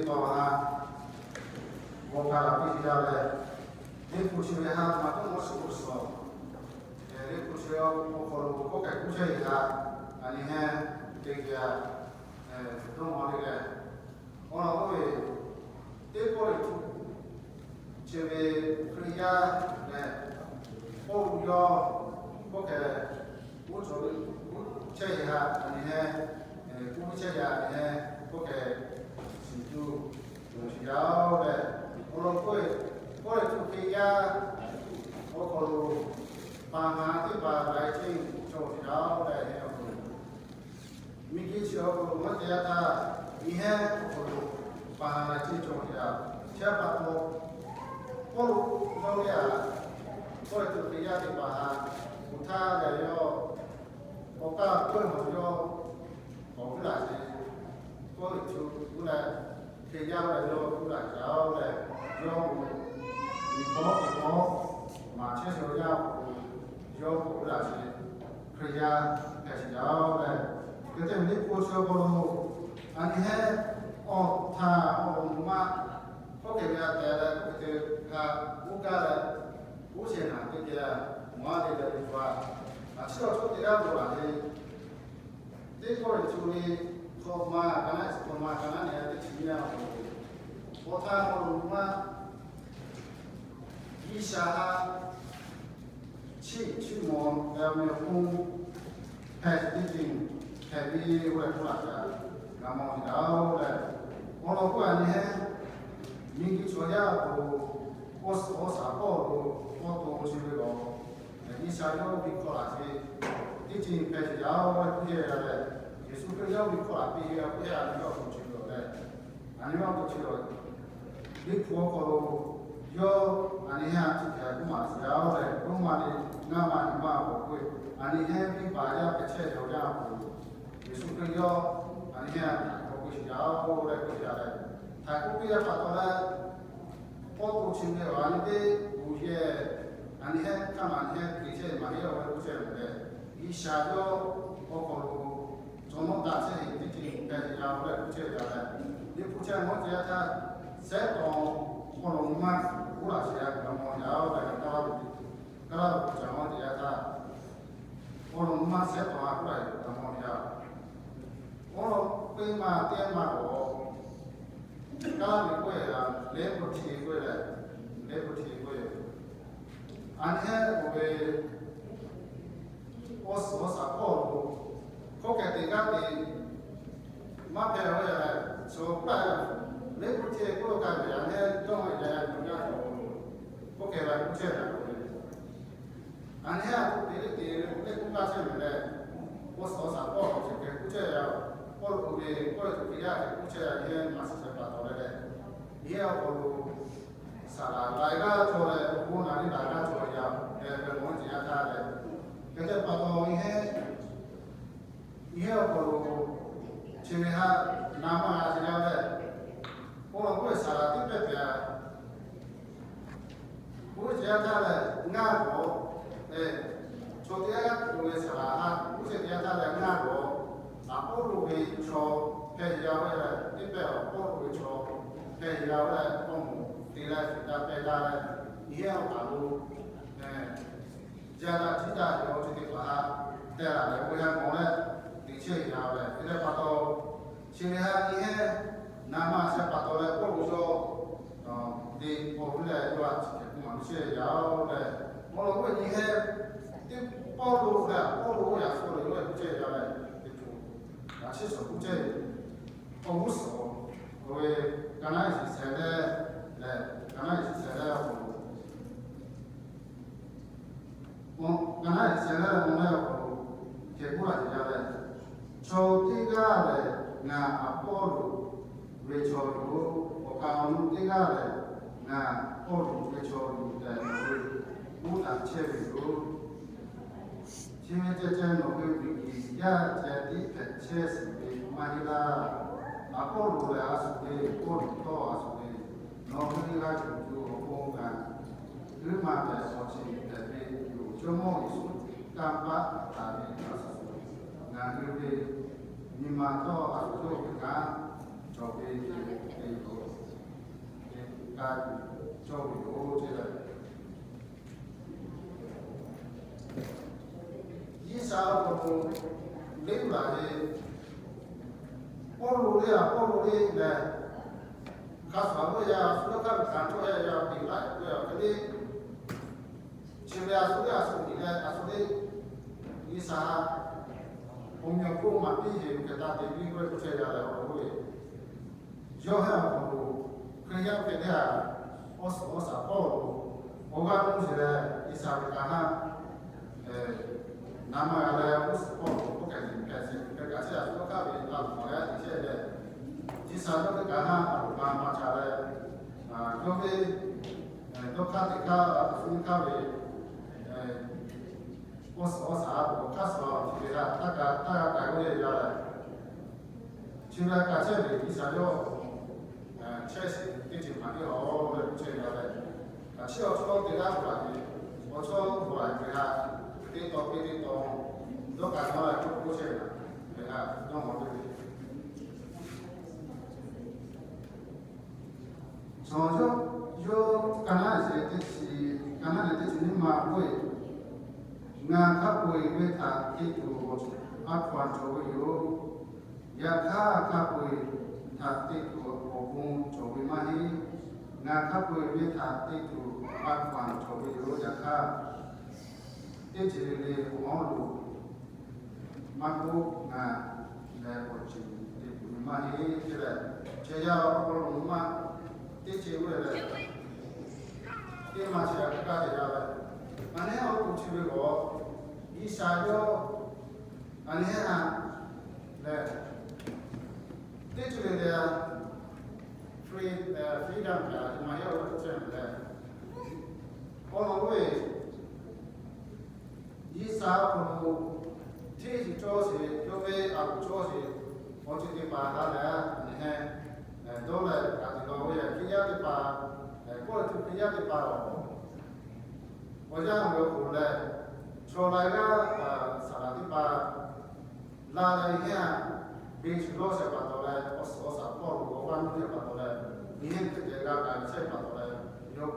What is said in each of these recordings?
teˇ hpaˍ ha g'aw hk'a laˬ piˇ te yaˇ leh, Liꞈ hpu chi ve ha maˇ tawˇ nawˉ shiˍ g'uˇ suhˍ, Liꞈ hpu chi awˬ hk'aw lo k'oˆ hk'e kuˇ chehˇ ve ha, a nyi heˆ te g'a dawˇ ma le leh, awˬ lawn k'oˆ ve, teˇ pawˆ lehˬ tuˬ chi ve Hkriꞈ yaˇ lehˬ, Pawˇluꞈ yawˇ k'oˆ hk'e, uˉ cawˬ ve, uˉ chehˇ ve ha a nyi heˆ, kuˇ ve chehˇ ve ha a nyi heˆ k'oˆ hk'e, shiˍ tuˬ loˍ shiˍ yaˇ-oˬ leh, awˬ lawn k'oˆ ve, pawˆ lehˬ tuˬ Hkriꞈ yaˇ awˬ hk'aw lo paˍ ha teˇ hpaˍ laiˉ ceuˬ cawˬ shiˍ yaˇ-oˬ leh, awˬ hk'aw lo miˬguiˬ chi awˬ hk'aw lo maˇ te yaˇ htaˇ, nyi heˆ awˬ hk'aw lo paˍ ha laiˉ ceuˬ cawˬ shiˍ yaˇ. Chi pa taw, Pawˇluꞈ yawˇ ve aꞈ, pawˆ lehˬ tuˬ Hkriꞈ yaˇ teˇ hpaˍ ha kuˬ htaˇ lehˬ yawˇ, awˬ kaˇ pawehˇ hawˬ yawˇ k'awꞈ uˉ laˬ sheˍ. Pawˆ lehˬ tuˬ uˉ leh, Hkriꞈ yaˇ lehˬ yawˇ uˉ laˬ shiˍ yaˇ-oˬ leh, yawˇ k'o, miˬ hpawˇ teˇ hpawˇ maˍ chehˇ sheˍ yaˇ k'o, yawˇ k'awꞈ uˉ laˬ sheˍ, Hkriꞈ yaˇ hpehꞈ sheˍ yaˇ-oˬ leh, hk'e te ve Liꞈ hpu chi awˬ hk'aw lo, a nyi heˆ awˬ htaˇ awˬ lawn maˇ hkawˇ hk'e ve a tehˬ leh, hk'e te hk'a uˉ kaˇ leh, uˉ sheˍ naˍ teˇ geh mawˬ a te leh ve pa, a chi awˬ chaw teˇ g'aˇ k'o laˬ ve, teˇ pawˆ lehˬ tuˬ ve hk'awꞈ ma ka naˉ, hk'awꞈ ma ka naˉ nehˬ teˇ chi nyiˇ a k'o, awˬ htaˇ awˬ lawn maˇ G'uiˬsha ha chiˇ chiˇ mvuh ve awˬ meh awˬ hponˇ hpehꞈ teˇ ceuˬ hpehꞈ ve, oˇ leh k'oˆ laꞈ kaꞈ g'a mawˬ ve yoˬ leh, awˬ lawn k'oˆ a nyi heˆ, miˬguiˬ chaw yaˇ awˬ hk'aw lo awˬ suhˍ awˬ shaˍ pawˆ lo pawˆ to chi ve lawˬ, G'uiˬsha yawˇ ve hkawˇ laꞈ sheˍ teˇ ceuˬ hpehꞈ sheˍ yaˇ-oˬ leh k'oˆ ve lehˬ, Yeˍsuˆ Hkriꞈ yawˇ ve hkawˇ laꞈ piˇ ve a k'oˆ a nyi awˬ hk'aw lo chi ve lawˬ leh, a nyi awˬ hk'aw lo chi lawˬ Liꞈ hpu awˬ hk'aw lo yawˇ a nyi heˆ a ciˉ hpehꞈ k'oˆ maˍ shiˍ yaˇ-oˬ leh, Roˉmaꞈ liꞈ ngaˇ ma nyi ma awˬ hk'aw k'oˆ ve, a nyi heˆ miˇ paˍ yaˇ hpehꞈ chehˇ yaˇ awˬ hk'aw lo, Yeˍsuˆ Hkriꞈ yawˇ a nyi heˆ a htaꞈ k'oˆ piˇ shiˍ yaˇ-oˬ leh k'oˆ ve lehˬ, htaꞈ k'oˆ piˇ yaˇ pa taw leh, pawˆ to chi ve awˬ a nyi teˇ uiˍ yehˬ, a nyi heˆ hk'aˇ maˬ nyi heˆ hk'e chehˇ maˬ heˆ-oˬ leh k'oˆ chehˇ ve lehˬ, G'uiˬsha yawˇ awˬ hk'aw lo chaw nawˉ taˍ chehˇ ve teˇ ceuˬ hpehꞈ sheˍ yaˇ-oˬ leh k'oˆ chehˇ ve lehˬ, Liꞈ hpu chehˇ mawˬ teˇ yanˇ htaˇ, sehˉ tawˍ awˬ lawn maˇ k'oˆ laꞈ sheˍ yaˇ g'a mawˬ yaˇ-oˬ leh, Kaˍlaˇ tuꞈ, Kaˍlaˇ tuꞈ ca mawˬ teˇ yanˇ htaˇ, awˬ lawn maˇ sehˉ tawˍ a k'oˆ laꞈ g'a mawˬ yaˇ. Awˬ lawn k'oˆ maˇ teˇ maˇ k'o, Kaˍlaˇ ve k'oˆ ve lehˬ, lehˉ k'oˆ chi k'oˆ ve lehˬ, lehˉ k'oˆ chi k'oˆ ve, a nyi heˆ k'oˆ ve, awˬ suhˍ awˬ shaˍ hpawˇ lo hkawˇ hk'e te gaˇ te maˇ hpehꞈ ve lehˬ, shu k'oˆ laˇ, lehˉ k'oˆ chi k'oˆ lo kaꞈ ve a nyi heˆ dawˇ ve yaˇ yaˇ nyi gaˇ ve, hkawˇ hk'e la k'oˆ chehˇ ve k'oˆ ve, a nyi heˆ a k'oˆ te leh te leh k'oˆ gaˇ chehˇ ve lehˬ, awˬ suhˍ awˬ shaˍ hpawˇ lo chi hk'e k'oˆ chehˇ ve, Pawˇluꞈ ve k'oˆ ve tuˬ hk'e yaˇ hk'e k'oˆ chehˇ ve, a nyi heˆ maˇ shiˍ chehˇ pa taw leh leh, yehˇ awˬ hk'aw lo saˍ laˍ laiˬ g'aˇ cawˬ leh, awˬ bon naˍ riˉ daꞈ g'aˇ cawˬ ve yaˇ hpehꞈ ve mawˬ ve teˇ yanˇ htaˇ leh, hk'e te pa taw nyi heˆ, nyi heˆ awˬ hk'aw lo chi ve ha na maˇ g'a te g'a leh, awˬ lawn k'oˆ ve saˍ laˍ teˇ pehˇ pehꞈ a k'oˆ ve teˇ yanˇ htaˇ leh ngaˇ g'awˬ, chaw teˇ g'aˇ g'aˇ tuˬ ve saˍ laˍ ha k'oˆ ve teˇ yanˇ htaˇ leh ngaˇ g'awˬ, Aˍpoˇluꞈ ve chaw hpehꞈ yaˇ ve leh teˇ pehˇ Aˍpoˇluꞈ ve chaw hpehꞈ yaˇ ve leh, awˬ moˍ te leh shiˍ taˇ pehˇ taˇ leh, nyi heˆ awˬ hk'aw lo jaˇ daꞈ jiˇ daꞈ ve awˬ ceuˬ teˇ hpaˍ ha tehꞈ laˬ leh, oˇ ve ha mawˬ leh te chehˇ yaˇ ve leh, hk'e te pa taw, chi ve ha nyi heˆ na maˇ shehˍ pa taw leh Pawˇluꞈ yawˇ te paw ve leh yawˇ a ciˉ hpehꞈ k'oˆ maˍ ve chehˇ yaˇ-oˬ leh, awˬ lawn k'oˆ ve nyi heˆ teˇ Pawˇluꞈ leh Aˍpoˇluꞈ yaꞈ suh lo yawˇ ve k'oˆ chehˇ yaˇ leh, teˇ hpaˍ a ciˉ suhˍ k'oˆ chehˇ ve, awˬ g'uˇ suhˍ k'oˆ ve, ka naˉ shiˍ shehˍ leh leh, ka naˉ shiˍ shehˍ leh awˬ hk'aw lo ka naˉ shiˍ shehˍ leh mvuh leh awˬ hk'aw lo hk'e k'oˆ laˇ te yaˇ leh, chaw teˇ g'aˇ lehˬ ngaˬ Aˍpoˇluꞈ ve chaw yoˬ. Awˬ kaˍ awˬ nu teˇ g'aˇ lehˬ ngaˬ Pawˇluꞈ ve chaw yoˬ tehꞈ nawˬ hui k'oˆ taˍ chehˇ ve yoˬ. Chi ve ceh ceh nawˬ hui miˬguiˬ yaˇ ceh tiˉ hpehꞈ chehˇ sheˍ ve maˇ heˆ laˇ. Aˍpoˇluꞈ lehˬ a shuˍ ve, Pawˇluꞈ htawˇ a shuˍ ve, nawˬ hui g'a tuˬ tuˬ awˬ pon ngaˬ huiˉ ma tehꞈ awˬ ceuˬ hpehꞈ ve yoˬ. Jawˇmawˇ Yeˍsuˆ kanˇ paˆ taˍ ve a shuˍ shuˍ, ngaˬ hui ve nyi ma htawˇ a shuˍ yawˇ ve kanˉ Awˬ ve te yoˬ, te ka yuˬ cawˇ ve yoˬ ceˇ leh, G'uiˬsha awˬ hk'aw lo leˇ laˬ ve, Pawˇluꞈ le a, Pawˇluꞈ le lehˬ, hk'a shuˍ a ve yaˇ shu yawˇ hk'aˇ ve hkanˍ cawˇ yaˇ yaˇ te laˇ ve a hk'e le, chi ve a shu le a shu tiꞈ leh a shu le, G'uiˬsha, awˬ meꞈ awˬ hponˇ maˍ piˇ heˍ ve hk'e taˇ te piˇ ve k'oˆ chehˇ yaˇ leh awˬ hk'aw lo le. Yawˇ hehˉ awˬ hk'aw lo Hkriꞈ yaˇ hpehꞈ teˇ g'aˇ, awˬ suhˍ awˬ shaˍ hpawˇ lo awˬ g'aˇ nuˇ sheˍ leh, G'uiˬsha ve kanˉ haˉ naˍ ma g'a leh, awˬ suhˍ hpawˇ lo k'oˆ hk'e te hpehꞈ sheˍ hk'e kaꞈ chehˇ a shu yawˇ hk'aˇ ve a loˍ ma leh te chehˇ leh, G'uiˬsha yawˇ ve kanˉ haˉ a loˍ ma maˇ ca leh, yawˇ ve dawˇ hk'aˇ teꞈ hk'aˇ a shu yawˇ hk'aˇ ve awˬ suhˍ awˬ shaˍ a loˍ hk'aˇ suh chi ve htaꞈ taˇ g'a k'ai k'oˆ leh yaˇ leh, chi ve htaꞈ kaꞈ chehˇ ve G'uiˬsha yawˇ chehˇ sheˍ teˇ ceuˬ maˍ piˇ a leh k'oˆ chehˇ yaˇ leh, a chi awˬ chawˇ te g'aˇ hpaˍ ve, awˬ chawˇ hpaˍ ve htaꞈ teˇ taw piˇ teˇ taw, dawˇ k'ai naˉ leh k'oˆ chehˇ ve htaꞈ ve htaꞈ dawˇ maˍ piˇ ve Chaw yawˇ, yawˇ ka naˉ e teˇ chi, ka naˉ e teˇ chi nyiˇ ma k'oˆ ve, Ngaˬ hk'a peu-eˬ ve htaꞈ te tuˬ a hkaw-anˬ cawˬ ve yoˬ. Yaꞈ hk'aˇ, hk'a peu-eˬ htaꞈ te tuˬ awˬ pon cawˬ ve maˇ heˆ. Ngaˬ hk'a peu-eˬ ve htaꞈ te tuˬ a hkaw-anˬ cawˬ ve yoˬ. Yaꞈ hk'aˇ, teˇ ceuˬ le le awˬ hawˉ lo maˇ k'oˆ, ngaˬ lehˬ awˬ ceuˬ te tuˬ ve maˇ heˆ ceˇ leh, chaw yaˇ awˬ hk'aw lo maˇ teˇ ceuˬ ve lehˬ, teˇ maˇ chi a hk'e kaˇ te yaˇ leh, a nehˉ awˬ to chi ve lawˬ, G'uiˬsha yawˇ a nehˉ a lehˬ, teˇ ceuˬ le le a free, freedom kaꞈ maˇ yaˇ ve k'oˆ chehˇ ve lehˬ, awˬ lawn k'oˆ ve, G'uiˬsha awˬ hk'aw lo hteˇ shiˍ cawˇ sheˍ, yawˇ ve a loˍ cawˇ sheˍ, awˬ ceuˬ teˇ hpaˍ htaꞈ lehˬ, a nehˉ dawˇ leh kaꞈ te lawˬ ve yaꞈ Hkriꞈ yaˇ teˇ hpaˍ, kawˇ tuˬ Hkriꞈ yaˇ teˇ hpaˍ lawˬ, awˬ yanˇ ve awˬ hk'oꞈ lehˬ, chaw laiˉ g'aˇ saˍ laˍ teˇ hpaˍ la leh heˉ a, beˬ shuˍ lawˇ shehˍ pa taw leh, awˬ suhˍ awˬ shaˍ hpawˇ lo awˬ g'aˇ nuˇ shehˍ pa taw leh, nyi heˉ teꞈ te g'a kaꞈ chehˇ pa taw leh, yawˇ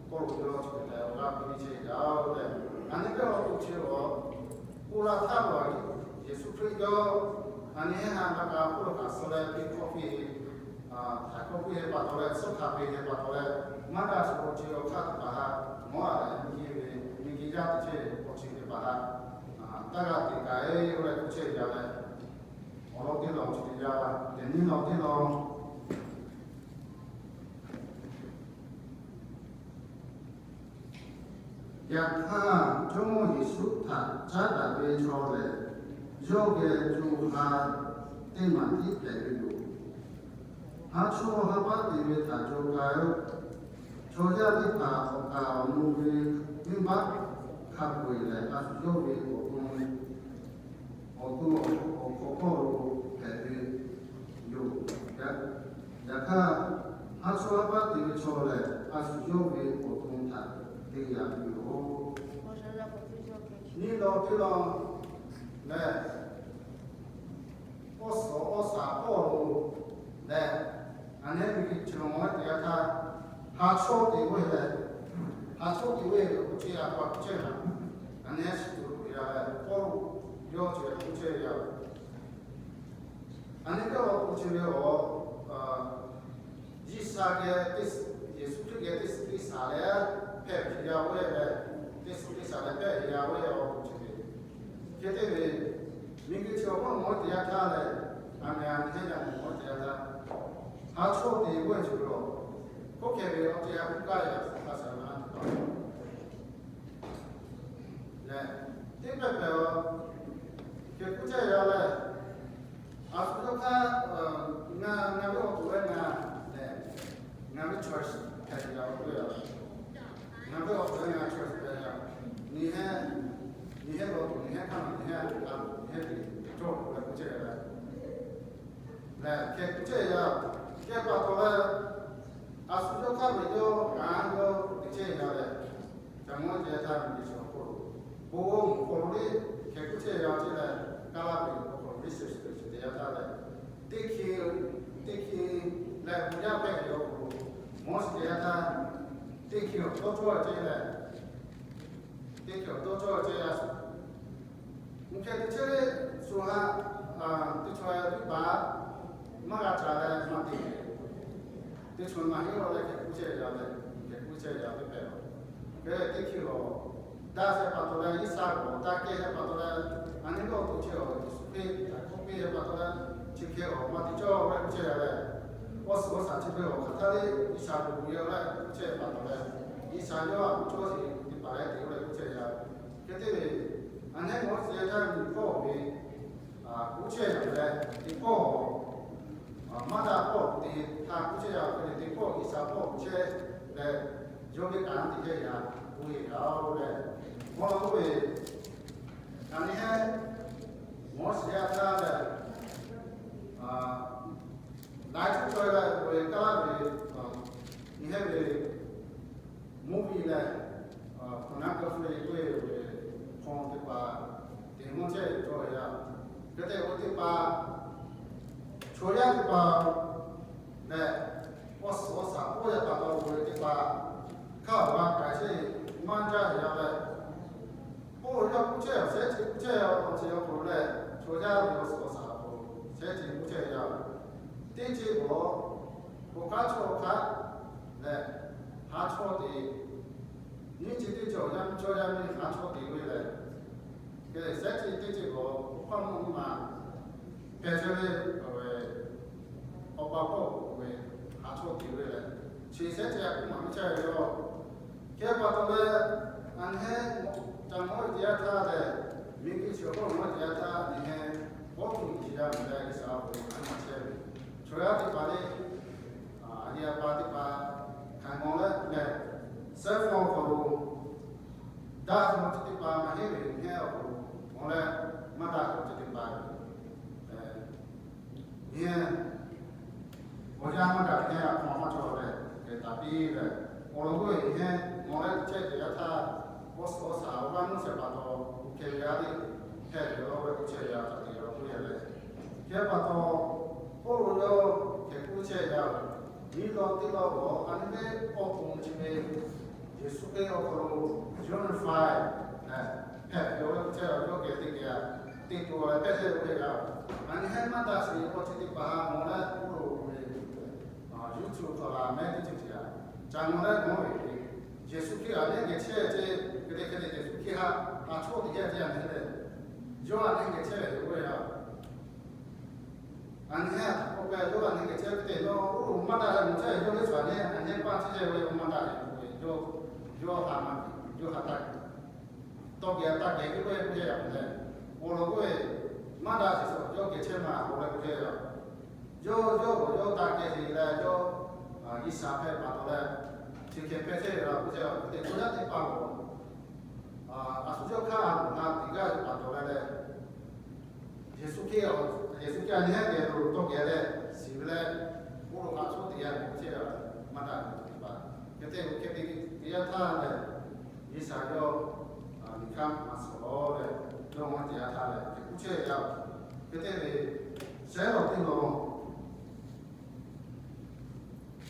kawˇ lo yawˇ chi leh awˬ g'aˇ piˇ ve chehˇ yaˇ-oˬ tehꞈ, a nehˉ kawˇ awˬ to chi awˬ k'oˆ laˇ htaˇ lo a, Yeˍsuˆ Hkriꞈ yawˇ a nehˉ a na ka k'oˆ lo kaꞈ suh leh piˇ hkawˇ piˇ, htaiˍ hkawˇ piˇ heh pa taw leh, suhˉ hkanˍ piˇ heh pa taw leh, maˇ daꞈ shuˍ awˬ chi awˬ hk'aˇ teˇ hpaˍ htaꞈ mawˉ a leh, miˬguiˬ ve miˬguiˬ yaˇ teˇ chehˇ awˬ chi teˇ hpaˍ htaꞈ taˇ g'a teꞈ kaꞈ e k'oˆ leh k'oˆ chehˇ yaˇ leh, awˬ lawn teˇ lawn chi te yaˇ, teꞈ nyi lawn teˇ lawn. Yaꞈ hk'aˇ, Jawˇmawˇ Yeˍsuˆ htaꞈ caˉ daꞈ ve chaw lehˬ, yawˇ geh co ha teˇ maˬ tiˉ hpehꞈ ve yoˬ. Haˉ chawˇ haˉ paˉ te ve htaꞈ jaw k'ai-o. Chaw yaˇ teˇ hpaˍ awˬ kaˍ awˬ nu ve venˇbaˆ hk'a peu-eˬ lehˬ, a shu yawˇ ve awˬ to awˬ to awˬ hk'aw hpawˇ lo hpehꞈ ve yoˬ. Yaꞈ hk'aˇ, haˉ chawˇ haˉ paˉ te ve chaw lehˬ, a shu yawˇ ve awˬ to htaꞈ te yaꞈ ve yoˬ. Nyiˇ lawn teˇ lawn lehˬ, awˬ suhˍ awˬ shaˍ hpawˇ lo lehˬ, a nehˉ miˬguiˬ chi lo mawˬ ve teˇ yanˇ htaˇ, haˉ chawˇ te ve lehˬ, haˉ chawˇ te ve k'oˆ chehˇ a pa k'oˆ chehˇ ve, a nehˉ shiˍ tuˬ lo yaˇ leh, Pawˇluꞈ yawˇ chi leh k'oˆ chehˇ ve yaˇ. A nehˉ kaꞈ awˬ k'oˆ chehˇ ve awˬ, G'uiˬsha geh teˇ, Yeˍsuˆ Hkriꞈ geh teˇ suhˍ teˇ shaˍ leh hpehꞈ ve yaˇ oˇ ve lehˬ, teˇ suhˍ teˇ shaˍ leh hpehꞈ ve yaˇ oˇ ve awˬ k'oˆ chehˇ ve. Hk'e te ve, miˬguiˬ chi awˬ hk'oˆ mawˬ ve teˇ yanˇ htaˇ lehˬ, a nehˉ a nehˉ yaˇ mawˬ ve teˇ yanˇ htaˇ, haˉ chawˇ te ve chi lo, k'oˆ hk'e ve awˬ ceuˬ a hpu kaˇ yaꞈ hk'aˇ shaˍ ma teˇ hpaˍ lehˬ, teˇ pehˍ pehˍ a, hk'e k'oˆ chehˇ yaˇ lehˬ, a shu yawˇ htaˇ, ngaˬ, ngaˬ ve awˬ to leh ngaˬ lehˬ, ngaˬ ve church hpehꞈ ve yaˇ oˇ ve a, ngaˬ ve awˬ to leh ngaˬ church hpehꞈ ve yaˇ, nyi heˉ, nyi heˉ law tuˬ, nyi heˉ hk'aˇ, nyi heˉ a loˍ, nyi heˉ te cawˇ tuˬ leh k'oˆ chehˇ leh, lehˬ hk'e k'oˆ chehˇ yaˇ, hk'e pa taw leh, a shu yawˇ hk'aˇ ve yawˇ kanˉ yawˇ te chehˇ yaˇ lehˬ, ca mawˇ te yaˇ htaˇ miˬguiˬ chi awˬ hk'aw lo, bon awˬ hk'aw lo le, hk'e k'oˆ chehˇ yaˇ chehˇ leh, kaˇ laˇ ve awˬ hk'aw lo le, shehˍ shehˍ te yaˇ htaˇ lehˬ, teˇ hk'e, teˇ hk'e Bon yaˇ hpehꞈ ve awˬ hk'aw lo, Moˉseˍ yaˇ htaˇ teˇ hkiˬ awˬ dawˇ cawˇ ceh leh, teˇ hkiˬ awˬ dawˇ cawˇ ceh yaˇ suhˍ, mvuhˇ hkeh teˇ chehˇ le shu ha, teˇ chaw yaˇ teˇ hpaˍ maˇ g'a ca leh maˇ te, teˇ chaw maˇ heˆ law leh hkeh kuˇ chehˇ yaˇ leh, hkeh kuˇ chehˇ yaˇ teˇ hpehꞈ law. Hk'e teˇ hkiˬ awˬ daꞈ shehˍ pa taw leh, Iˉsaˍreˍlaˆ awˬ daꞈ kehˬ shehˍ pa taw leh, a nyi g'awˇ to chehˇ awˬ Yeˍsuˆ Hkriꞈ htaꞈ hk'oˆ piˇ shehˍ pa taw leh, chi hk'e awˬ maˇ te cawˇ ve kuˇ chehˇ yaˇ leh, awˬ suhˍ awˬ shaˍ chi hk'e awˬ hk'aˬ htaˇ le Iˉsaˍreˍlaˆ awˬ bon yaˇ leh kuˇ chehˇ pa taw leh, Iˉsaˍreˍlaˆ yawˇ a cawˇ sheˍ teˇ hpaˍ leh te leh kuˇ chehˇ yaˇ. Hk'e te ve, a nyi g'awˇ shiˍ yaˇ htaˇ nyi hpawˇ ve kuˇ chehˇ yaˇ leh, teˇ hpawˇ maˇ daꞈ hpawˇ te htaˇ kuˇ chehˇ yaˇ hk'e le, teˇ hpawˇ Iˉsaˍreˍlaˆ hpawˇ chehˇ leh, yawˇ ve kanˉ te chehˇ yaˇ k'oˆ ve yaˇ oˇ leh, mawˇ la k'oˆ ve, a nyi heˆ, Moˉseˍ yaˇ htaˇ lehˬ, laiˉ ceuˬ cawˬ leh ve kaˇ laˇ ve, nyi heˆ ve movie leh, pornography k'oˆ ve hkawˇ teˇ hpaˍ te mawˇ chehˇ ve cawˇ ve yaˇ. Hk'e te ve teˇ hpaˍ, chaw yaˇ teˇ hpaˍ lehˬ, awˬ suhˍ awˬ shaˍ k'oˆ yaˇ pa taw ve teˇ hpaˍ, hk'aˇ awˬ g'a k'ai sheˍ maˇ jaˇ ve yaˇ leh, oˇ yaˇ kuˇ chehˇ awˬ shehˉ chi kuˇ chehˇ awˬ chi awˬ hk'aw lo lehˬ, chaw yaˇ ve awˬ suhˍ awˬ shaˍ awˬ hk'aw lo shehˉ chi kuˇ chehˇ yaˇ. Teˇ ceuˬ k'awꞈ, awˬ hk'aˇ chaw awˬ hk'aˇ lehˬ, haˉ chawˇ te, nyiˇ chi teˇ ceuˬ awˬ yaˇ miˇ chaw yaˇ miˇ haˉ chawˇ te ve lehˬ, hk'e lehˬ shehˉ chi teˇ ceuˬ k'awꞈ, awˬ hk'aˇ mvuhˇ miˬ ma hpehꞈ chehˇ ve, awˬ pa hpawˇ k'oˆ ve, haˉ chawˇ te ve lehˬ, chi shehˉ chi a k'oˆ maˍ miˇ chehˇ ve yoˬ. Hk'e pa taw leh, a nyi heˆ, ca mawˇ ve teˇ yanˇ htaˇ lehˬ, miˬguiˬ chi awˬ hk'aw lo mawˇ ve teˇ yanˇ htaˇ a nyi heˆ, bawˇ tuˬ G'uiˬsha ve leh G'uiˬsha awˬ hk'aw lo hk'aˬ hk'e maˇ chehˇ ve, chaw yaˇ teˇ hpaˍ le, a nyi a pa teˇ hpaˍ hk'aˬ mawˇ leh lehˬ, cell phone awˬ hk'aw lo daꞈ ve chi teˇ hpaˍ maˇ heˆ ve nyi heˆ awˬ hk'aw lo mawˇ leh, maˇ daꞈ ve chi teˇ hpaˍ nyi awˬ yanˇ maˇ gaˬ ve nyi a hk'aw maˇ cawˬ leh, hk'e taˍ piˇ leh, awˬ lawn k'oˆ ve nyi heˆ mawˇ leh chehˇ ve yaˇ htaˇ, awˬ suhˍ awˬ shaˍ awˬ g'aˇ nuˇ shehˍ pa taw, hk'e ve yaˇ le, hpehꞈ ve law ve kuˇ chehˇ yaˇ htaꞈ te yaˇ k'oˆ yaˇ leh, hk'e pa taw, oˇ lo yawˇ hk'e kuˇ chehˇ yaˇ, nyiˇ law teˇ law awˬ a nyi ve awˬ to chi ve Yeˍsuˆ Hkriꞈ awˬ hk'aw lo unify leh hpehꞈ ve awˬ lawn kuˇ chehˇ yaˇ, yawˇ geh teˇ geh teˇ to leh hpehꞈ chehˇ ve yaˇ. A nyi heˆ maˇ daꞈ sheˍ ve k'awꞈ chi teˇ hpaˍ mawˇ leh oˇ lo ve YouTube hk'aw la mehˉ teˇ ceuˬ ceuˬ a ca mawˇ leh mawˇ ve, Yeˍsuˆ Hkriꞈ a nehˉ geh chehˇ ve ce, hk'e te hk'e te Yeˍsuˆ Hkriꞈ haˉ a chawˇ teꞈ yaˇ teˇ yanˇ hpehꞈ leh, yawˇ a nehˉ geh chehˇ ve k'oˆ ve yaˇ. A nyi heˆ a htaꞈ k'oˆ pehˇ, yawˇ a nehˉ geh chehˇ ve teˇ nawˇ oˇ lo maˇ daꞈ leh mawˬ chehˇ ve yawˇ lehˬ htaꞈ nehˉ a nehˉ paˇ chehˇ chehˇ ve yawˇ maˇ daꞈ ve k'oˆ ve, yawˇ haꞈ maˇ, yawˇ haꞈ taˇ tawˇ geh taˇ geh teˇ g'aˇ k'oˆ chehˇ yaˇ hpehꞈ leh, awˬ lawn k'oˆ ve, maˇ daꞈ sheˍ suhˍ yawˇ geh chehˇ maˇ k'oˆ leh k'oˆ chehˇ yaˇ. Yawˇ yawˇ k'awꞈ yawˇ taˇ kehˬ sheˍ leh yawˇ G'uiˬsha hpehꞈ pa taw leh, chi hk'e hpehꞈ chehˇ ve la k'oˆ chehˇ yaˇ. Hk'e te chaw yaˇ teˇ hpaˍ k'o, a shu yawˇ hk'aˇ a loˍ na tiꞈ g'aˇ ve pa taw leh leh, Yeˍsuˆ Hkriꞈ, Yeˍsuˆ Hkriꞈ a nyi heˆ geh lo tawˇ geh leh shiˍ ve leh, oˇ lo k'a chawˇ teꞈ yaˇ k'oˆ chehˇ yaˇ, maˇ daꞈ ve teˇ hpaˍ. Hk'e te hk'e te yaˇ htaˇ lehˬ, G'uiˬsha yawˇ liꞈ hkanˇ maˇ suhˍ leh, yawˇ maˇ te yaˇ htaˇ lehˬ hk'e kuˇ chehˇ yaˇ. Hk'e te ve, shehˉ lawˬ teˇ lawˬ,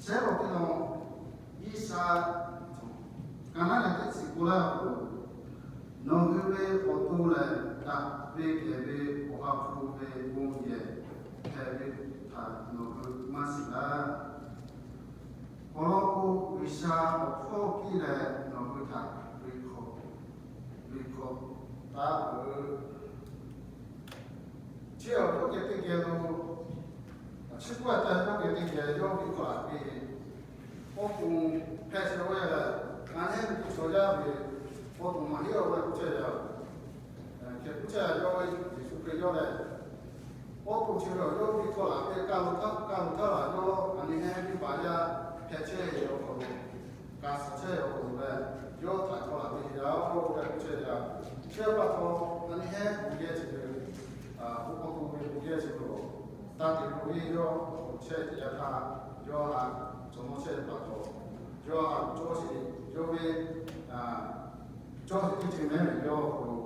shehˉ lawˬ teˇ lawˬ, G'uiˬsha ka naˉ leh teˇ shiˍ k'oˆ laˇ k'o, nawˬ hui ve awˬ to lehˬ daꞈ ve kehˬ ve Awˬ ha hpu ve bon yehˬ hpehꞈ ve htaꞈ nawˬ hui maˇ shiˍ laˇ. Awˬ lawn k'o, G'uiˬsha awˬ hpawˇ piˇ leh nawˬ hui htaꞈ ve hkawꞈ, ve hkawꞈ taˍ peuˬ. Chi awˬ yawˇ geh teˇ geh lo, chi k'oˆ a taˇ yawˇ geh teˇ geh yawˇ ve hkawꞈ laˬ piˇ. Awˬ to hpehꞈ chehˇ ve lehˬ, a nehˉ ve chaw yaˇ ve awˬ to maˇ heˆ awˬ lawn k'oˆ chehˇ yaˇ. Hk'e k'oˆ chehˇ yaˇ, yawˇ ve Yeˍsuˆ Hkriꞈ yawˇ lehˬ, awˬ to chi ve awˬ yawˇ ve hkawꞈ laˬ piˇ, kaˇ lo htaˇ, kaˇ lo htaˇ laˬ yawˇ a nyi heˆ ve baˬ yaˇ hpehꞈ chehˇ ve awˬ hk'aw lo, ka suhˍ chehˇ ve awˬ hk'aw lo lehˬ, yawˇ htaꞈ hkawꞈ laˬ piˇ yaˇ oˇ ve k'oˆ chehˇ yaˇ. Chi pa taw, a nyi heˆ awˬ geh chi ve, awˬ to ve awˬ geh chi ve, taˇ te k'oˆ ve yawˇ awˬ chehˇ teꞈ yaˇ htaˇ, yawˇ haꞈ cawˬ mawˇ chehˇ ve pa taw, yawˇ haꞈ cawˇ sheˍ, yawˇ ve cawˇ sheˍ teˇ ceuˬ mehˉ ve yawˇ awˬ hk'aw lo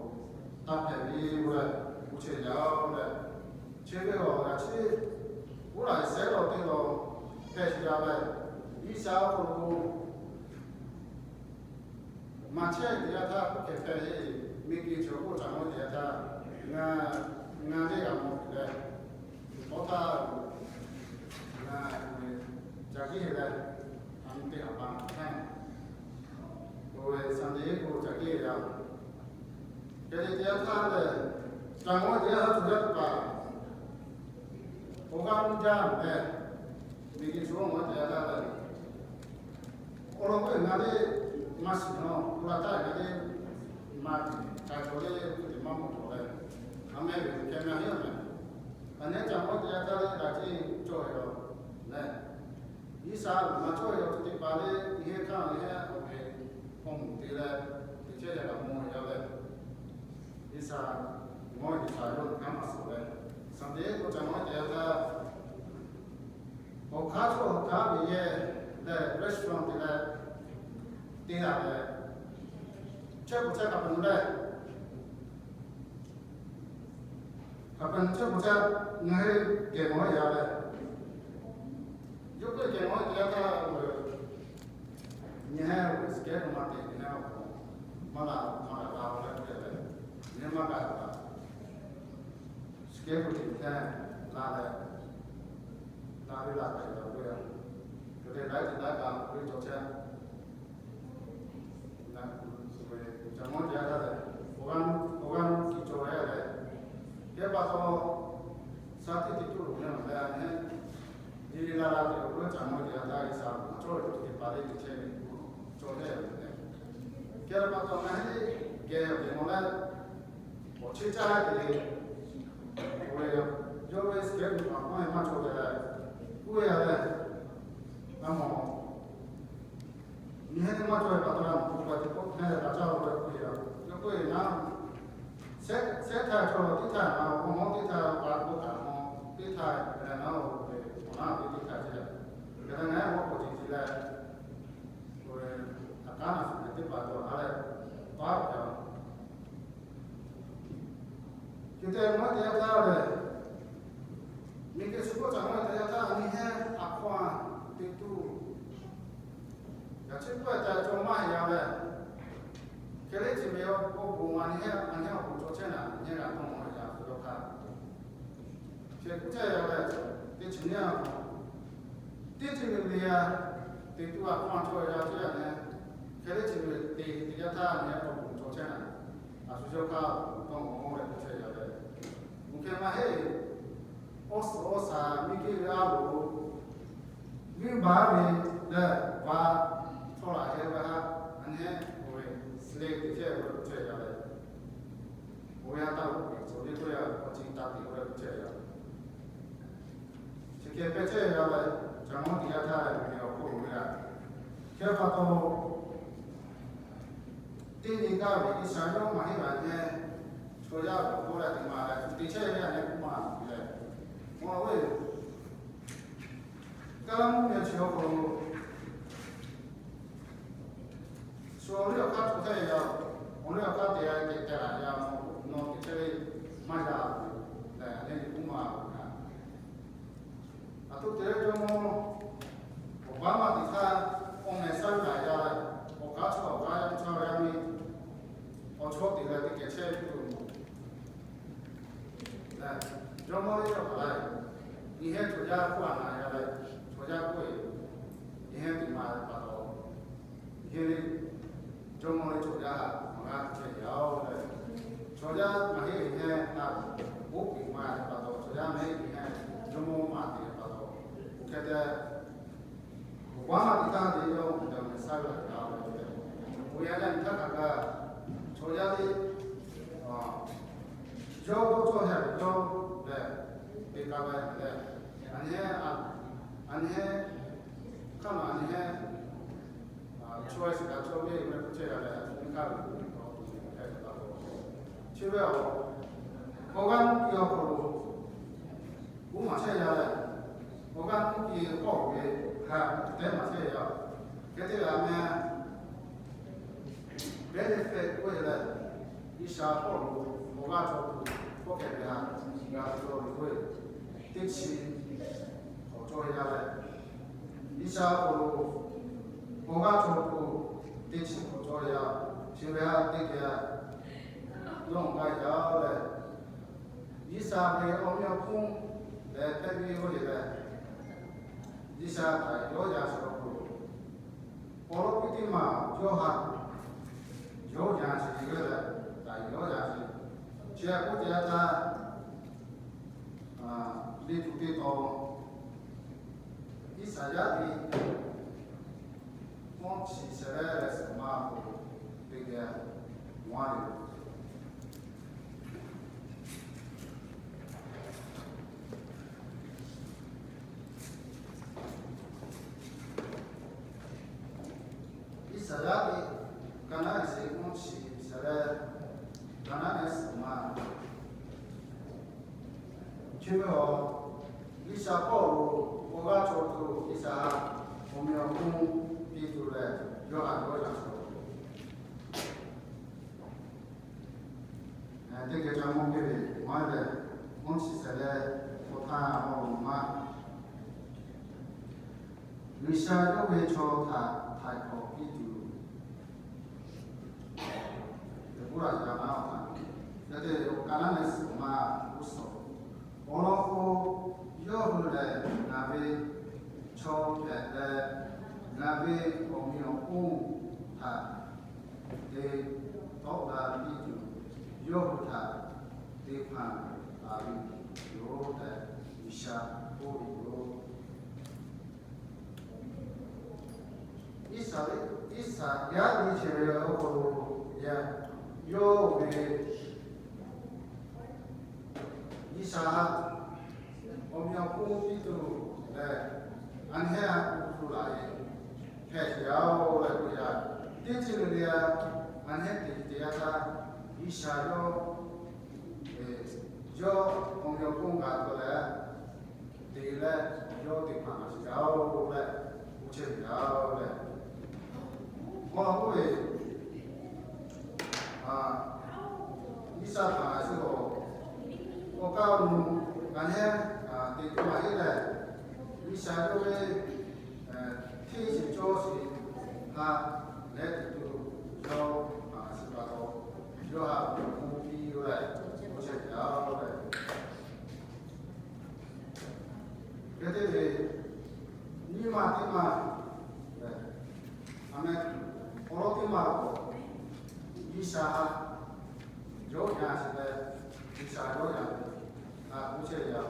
taˇ hpehꞈ ve k'oˆ leh k'oˆ chehˇ yaˇ oˇ leh, chi ve awˬ g'aˇ chi, oˇ laꞈ shehˉ lawˬ teˇ lawˬ, hpehꞈ shuˍ ya leh, G'uiˬsha awˬ hk'aw lo maˇ chehˇ teˇ yanˇ htaˇ k'oˆ hkeh hpehꞈ ve, miˬguiˬ chi awˬ hk'oˆ caꞈ maˇ teˇ yanˇ htaˇ, ngaˬ, ngaˬ teˇ g'aˇ mawˬ leh, awˬ htaˇ, ngaˬ, caꞈ kiˇ leh, a nyi teˇ g'aˇ pa htaˇ, oˇ ve Sunday k'o caꞈ kiˇ ve yaˇ, hk'e te teˇ yanˇ htaˇ lehˬ, caꞈ maˇ teˇ yanˇ htaˇ tuˬ yaˇ teˇ hpaˍ awˬ g'aˇ nuˇ jaˇ leh, miˬguiˬ chi awˬ maˇ teˇ yanˇ htaˇ lehˬ, awˬ lawn k'o ngaˬ teˇ maˇ shiˍ nawˉ, awˬ lawn htaˇ ngaˬ teˇ maˇ tiˍ, k'ai cawˬ leh tuˬ teˇ maˇ mawˬ cawˬ leh, a mehˍ ve hkeh maˇ heˆ mehˍ. Aˬ nehˉ caꞈ maˇ teˇ yanˇ htaˇ lehˬ, a ciˉ cawˬ ve yoˬ lehˬ, G'uiˬsha maˇ cawˬ ve yoˬ. Chi teˇ hpaˍ lehˬ, yehˇ hkaˇ lehˬ, awˬ ve hk'aw muˬ te leh, teꞈ chehˇ yaˇ g'a mawˬ ve yaˇ lehˬ, G'uiˬsha, mawˇ G'uiˬsha yawˇ hkanˉ maˇ suhˍ leh, Sunday k'o caꞈ maˇ teˇ yanˇ htaˇ, awˬ hk'aˇ chaw awˬ hk'aˇ ve yehˇ leh restaurant te leh, te laˬ leh, chehˇ k'o chehˇ hk'a peu-eˬ leh, hk'a peu-eˬ chehˇ k'o chehˇ, ngaˬ hui geh mawˬ ve yaˇ lehˬ, yawˇ k'oˆ geh mawˬ ve teˇ yanˇ htaˇ, nyi hehnˇ ve suhˍ kehˉ k'o maˇ te nyi hehnˇ awˬ hk'aw, maˇ la maˇ la la leh k'oˆ leh, nyi hehnˇ maˇ gaˬ la, suhˍ kehˉ k'o te hkehˇ la leh, la ve la hpehꞈ la ve, hk'e te laiˉ ceuˬ laiˉ kaꞈ ve cawˬ chehˇ. Caꞈ maˇ teˇ yanˇ htaˇ lehˬ, awˬ g'aˇ nuˇ, awˬ g'aˇ nuˇ tiˍ cawˬ leh lehˬ, yehˇ pa taw, shaˍ tiꞈ teˇ tuˬ loˍ leh maˬ leh a nehˉ, nyi ve la la ve awˬ g'aˇ caꞈ maˇ teˇ yanˇ htaˇ G'uiˬsha maˇ cawˬ ve tuˬ teˇ hpaˍ lehˬ teꞈ chehˇ ve, cawˬ leh ve lehˬ, hk'e te pa taw ngaˬ hui geh awˬ geh mawˬ leh, awˬ chehˇ caˇ te ve, oˇ ve, yawˇ ve suhˍ kehˉ ve maˇ maˇ cawˬ ve leh, k'oˆ ve yaˇ lehˬ, a mawˬ nyi hehnˇ maˇ cawˬ ve pa taw, a mawˬ k'oˆ ve teˇ pawˆ hk'e leh pa caˇ oˇ ve k'oˆ ve yoˬ. Yawˇ k'oˆ ve naˉ, shehˉ, shehˉ htaˇ cawˬ lawˬ teˇ htaˇ, awˬ mawˇ teˇ htaˇ pa k'oˆ kaꞈ mawˬ teˇ htaˇ, hk'e leh naˉ oˇ ve awˬ naˉ ve teˇ htaˇ ceh, hk'e leh ngaˬ hui awˬ k'oˍ ceh ceh leh, oˇ ve, a k'aˉ naˬ suhˍ leh teˇ hpaˍ cawˬ a leh, paˉ ve yoˬ. Hk'e te maˇ teˇ yanˇ htaˇ lehˬ, miˬguiˬ chi hk'oˆ caꞈ maˇ teˇ yanˇ htaˇ a nyi hehnˇ a hkawˇ a teꞈ tuˬ, yaꞈ chi k'oˆ ve htaꞈ cawˬ maˇ heˆ yaˇ lehˬ, hk'e lehˬ chi ve awˬ bon a nyi hehnˇ, a nyi hehnˇ awˬ bon cawˬ chehˇ naˍ, nyi hehnˇ g'a tawˇ mawˬ yaˇ hk'aw lo hk'a, chi hk'e chehˇ yaˇ lehˬ, teˇ chi nyi a, teˇ chi ve le a, teꞈ tuˬ a hkawˇ a cawˬ yaˇ teˇ yanˇ lehˬ, hk'e lehˬ chi ve teꞈ, teꞈ yaˇ htaˇ nyi hehnˇ awˬ bon cawˬ chehˇ naˍ, a shu yawˇ hk'aˇ awˬ bon tawˇ mawˬ leh k'oˆ chehˇ yaˇ lehˬ, mvuhˇ hkeh maˇ heˆ. Awˬ suhˍ awˬ shaˍ miˬguiˬ ve a loˍ, venˇbaˆ ve lehˬ, ba htawˇ laꞈ heh ve ha, a nyi hehnˇ oˇ ve slave teꞈ chehˇ ve k'oˆ chehˇ yaˇ lehˬ, oˇ ve ha taˇ loˍ ve cawˬ ve k'oˆ yaˇ, awˬ ceuˬ taˇ te k'oˆ leh k'oˆ chehˇ yaˇ. Chi hk'e hpehꞈ chehˇ yaˇ lehˬ, caꞈ maˇ teˇ yanˇ htaˇ lehˬ, miˬguiˬ awˬ hk'oˆ lo ve yaˇ, hk'e pa taw, teˇ nyi gaˇ ve G'uiˬsha yawˇ maˇ heˆ laˬ nehˉ, chaw yaˇ awˬ hk'oˆ leh teꞈ maˍ leh teꞈ chehˇ ve yaˇ nehˉ k'oˆ maˇ ve lehˬ, mawˬ ve Kaˉlaˇ mvuhˇmiˬ chi awˬ hk'aw lo, shu awˬ liˇ awˬ hk'aˇ hto htaˇ yaˇ, awˬ liˇ awˬ hk'aˇ te a kehˬ te laˬ yaˇ, nawˬ teꞈ chehˇ ve maˇ yaˇ lehˬ, a nehˉ k'oˆ maˇ ve kaꞈ, a htoꞈ te ve jawˇmawˇ, awˬ baˆ maˇ teꞈ htaˇ, awˬ mehˍ saˉ ve laˬ yaˇ leh, awˬ k'aˉ chaw awˬ k'aˉ yaˇ chaw yaˇ miˇ, awˬ chawˇ teꞈ leh teꞈ kehˬ chehˇ ve tuˬ lehˬ, jawˇmawˇ lehˬ yawˇ hk'aˬ lehˬ, nyi hehnˇ chaw yaˇ k'oˆ a na yaˇ leh, chaw yaˇ k'oˆ ve, nyi hehnˇ teꞈ maˍ ve pa taw, nyi hehnˇ lehˬ, jawˇmawˇ lehˬ chaw yaˇ maˇ g'a chehˇ yaˇ-oˬ lehˬ, chaw yaˇ maˇ heˆ ve nyi hehnˇ htaˇ, oˉ k'oˍ maˇ ve pa taw, chaw yaˇ maˇ heˆ ve nyi hehnˇ, jawˇmawˇ maˇ te ve pa taw, oˇ hk'e te Awˬ baˆ maˇ teꞈ htaˇ te yawˇ awˬ mehˍ saˉ ve laˬ yaˇ ve, awˬ yanˇ yaˇ nyi htaˇ hk'aˬ kaꞈ, chaw yaˇ teˇ yawˇ dawˇ cawˇ heh ve yawˇ lehˬ, te k'a ve lehˬ, a nyi hehnˇ, a nyi hehnˇ, hk'aˇ maˬ a nyi hehnˇ, choice kaꞈ cawˇ ve k'oˆ chehˇ g'a leh, a nyi hk'aˇ ve awˬ hk'aw lo heh ve pa taw, chi ve awˬ, awˬ g'aˇ nuˇ piˇ awˬ hk'aw lo, uˉ maˬ chehˇ yaˇ leh, awˬ g'aˇ nuˇ piˇ k'awˇ ve hk'a tehˉ maˬ chehˇ yaˇ. Hk'e te leh a meh, benefit k'oˆ ve lehˬ, G'uiˬsha hk'aw lo awˬ g'aˇ cawˬ tuˬ k'oˆ hk'e ve htaꞈ g'a ve cawˬ ve k'oˆ ve, teˇ chi hk'awꞈ cawˇ ve yaˇ leh, G'uiˬsha awˬ hk'aw lo awˬ g'aˇ chaw hk'oˆ teˇ chi k'awꞈ cawˬ ve yaˇ, chi ve haꞈ teˇ geh dawˇ k'ai yaˇ lehˬ, G'uiˬsha ve awˬ meh awˬ hponˇ leh hpehꞈ ve oˇ ve lehˬ, G'uiˬsha htaꞈ yawˇ yaꞈ shuˍ awˬ hk'aw lo awˬ lawn piˇ teˇ maˬ yawˇ haꞈ yawˇ yaꞈ sheˍ ve lehˬ, htaꞈ yawˇ yaꞈ sheˍ. Chi hk'oˆ teˇ yanˇ htaˇ, liꞈ hpu teˇ tawn, Iˉsaˍyaˆ liꞈ awˇ chi shehˍ leh leh suhˍ ma k'o, teˇ geh maˇ le. Iˉsaˍyaˆ liꞈ ka naˉ eˍ sheˍ awˇ chi shehˍ leh ka naˉ eˍ suhˍ ma. Chi ve a, G'uiˬsha hpawˇ lo awˬ g'aˇ chaw hk'oˆ G'uiˬsha awˬ meh awˬ hponˇ piˇ tuˬ leh, yawˇ haꞈ yawˇ yaꞈ shuˍ teˇ geh ca mawˇ piˇ ve maˇ lehˬ, awˇ chi shehˍ leh hk'aw htaˇ awˬ maˇ G'uiˬsha yawˇ ve chaw htaꞈ htaiˍ hk'awꞈ piˇ tuˬ, Deˍboˇraꞈ yaꞈ na awˬ htaꞈ, yaꞈ te awˬ ka naˉ leh suhˍ ma g'uˇ suhˍ awˬ lawn k'o, yawˇ hui lehˬ ngaˬ ve chaw hpehꞈ leh, ngaˬ ve awˬ meh awˬ hponˇ htaꞈ te tawˆ la piˇ tuˬ, yawˇ hui htaꞈ te hpanˍ taˍ ve yoˬ tehꞈ G'uiˬsha k'oˆ ve yoˬ. Iˉsaˍ, Iˉsaˍyaˆ liꞈ chi ve awˬ hk'aw lo yaˇ, yawˇ ve G'uiˬsha haꞈ awˬ meh awˬ hponˇ piˇ tuˬ leh, a nehˉ a hpu hpu laˬ ve hpehꞈ te yaˇ oˬ leh k'oˆ yaˇ, teˇ ceuˬ le le a, a nehˉ teꞈ te yaˇ htaˇ, G'uiˬsha yawˇ yawˇ awˬ meh awˬ hponˇ g'a taw leh, te leh yawˇ te hpanˍ maˍ sheˍ yaˇ oˬ leh, k'oˆ chehˇ ve yaˇ oˬ leh, k'aw k'oˆ ve, Iˉsaˍ htaꞈ a shu awˬ, awˬ kaˇ awˬ nu, a nehˉ te tuˬ maˇ heˆ leh, G'uiˬsha yawˇ ve hteˇ sheˍ cawˇ sheˍ htaꞈ leh tuˬ yawˇ a shu pa taw, yawˇ haꞈ awˬ meh awˬ hponˇ piˇ oˬ leh, k'oˆ chehˇ ve yaˇ oˬ leh, hk'e te ve, nyiˇ maˬ teˇ maˬ, a meh, awˬ lawn teˇ maˬ k'o, G'uiˬsha haꞈ yawˇ yaꞈ sheˍ leh, G'uiˬsha yawˇ yaꞈ ve, a k'oˆ chehˇ ve yaˇ.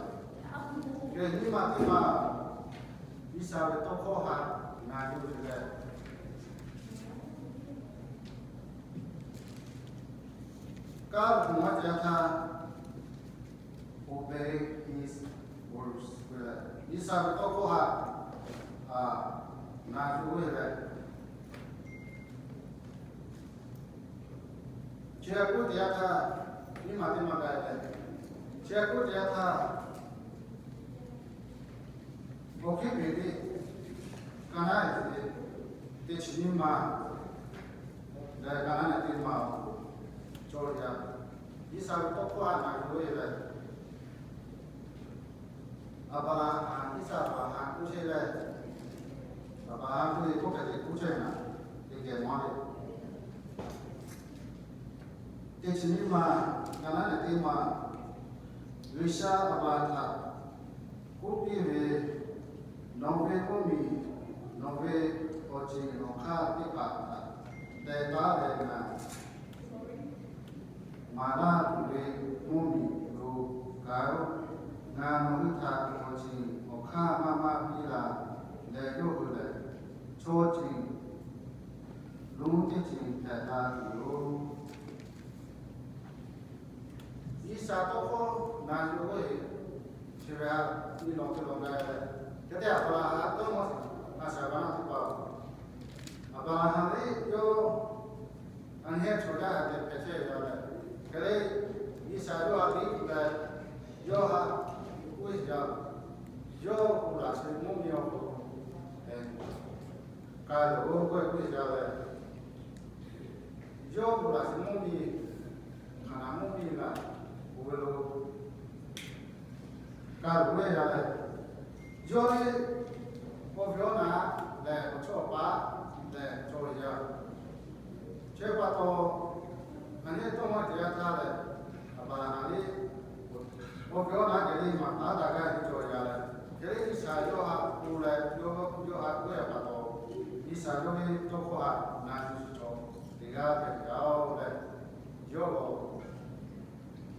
Hk'e nyiˇ maˬ teˇ maˬ, G'uiˬsha ve tawˇ hkawˇ haꞈ ngaˬ hui ve leh, kaˇ hk'oˆ maˇ ca htaˇ, obey his words. G'uiˬsha ve tawˇ hkawˇ haꞈ ngaˬ hui ve leh, chi hk'oˆ teˇ yanˇ htaˇ, nyiˇ maˬ teˇ maˬ gaˬ leh, chi hk'oˆ teˇ yanˇ htaˇ, awˬ hkiˉ peˍ teˇ, ka naˉ eˍ teˇ chi nyiˇ maˬ leh ka naˉ eˍ teˇ maˬ awˬ hk'aw lo cawˬ ve yaˇ, Iˉsaˍ ve tawˇ hkawˇ haꞈ ngaˬ hui ve leh, Aˍbraˍhanˍ, Iˉsaˍ, Aˍbraˍhanˍ k'oˆ chehˇ leh, Aˍbraˍhanˍ k'oˆ ve k'oˆ hk'e te k'oˆ chehˇ ve naˍ, teˇ geh maˇ le. Teˇ chi nyiˇ maˬ, ka naˉ eˍ teˇ maˬ, G'uiˬsha Aˍbraˍhanˍ htaꞈ k'oˆ piˇ ve, nawˬ ve mvuhˇ miˬ, nawˬ ve awˬ ceuˬ awˬ hk'aˇ teˇ hpaˍ htaꞈ teh taˉ leh ngaˬ maˍ laˇ tuˬ ve mvuhˇ miˬ lo gaˬ-oˬ. Ngaˬ nawˬ hui htaꞈ awˬ ceuˬ awˬ hk'aˇ maˇ maˇ piˇ la leh, yawˇ hui lehˬ chaw ceuˬ lonˉ teˇ ceuˬ hpehꞈ la tuˬ yoˬ. G'uiˬsha tawˇ hkawˇ ngaˬ hui ve, chi ve a, nyi lawˬ te lawˬ gaˇ ve, hk'e te Aˍbraˍhanˍ tawˇ mawˇ a shaˍ g'a naˇ teˇ hpaˍ, Aˍbraˍhanˍ lehˬ yawˇ a nehˉ chaw yaˇ hk'a dehꞈ hpehꞈ chehˇ ve yaˇ leh, hk'e le G'uiˬsha yawˇ a tiˉ tuˬ leh, yawˇ haꞈ k'oˆ ve yaˇ, yawˇ k'o laꞈ sheh mvuhˇ miˬ awˬ hk'aw lo k'ai loˬ k'oˆ ve k'oˆ ve yaˇ leh, yawˇ k'o laꞈ sheh mvuhˇ miˬ, Hkaˍnanˍ mvuhˇ miˬ laˬ k'oˆ ve lo k'ai loˬ ve yaˇ leh, yawˇ lehˬ Awˬ viˉ awˬ nyi lehˬ, awˬ chawˇ awˬ paˍ lehˬ cawˬ ve yaˇ. Chi pa taw, ngaˬ nehˬ tawˇ maˇ te yaˇ htaˇ lehˬ, Aˍbraˍhanˍ liˇ awˬ viˉ awˬ nyi geh liˇ maˍ taˉ daꞈ gaˇ ve cawˬ yaˇ lehˬ, hk'e leh Iˉsaˍreˍlaˆ yawˇ haꞈ k'oˆ leh yawˇ yawˇ haꞈ k'oˆ ve pa taw, Iˉsaˍreˍlaˆ yawˇ ve tawˇ hkawˇ htaꞈ na nyi shu cawˬ teˇ g'aˇ hpehꞈ ve yaˇ-oˬ lehˬ, yawˇ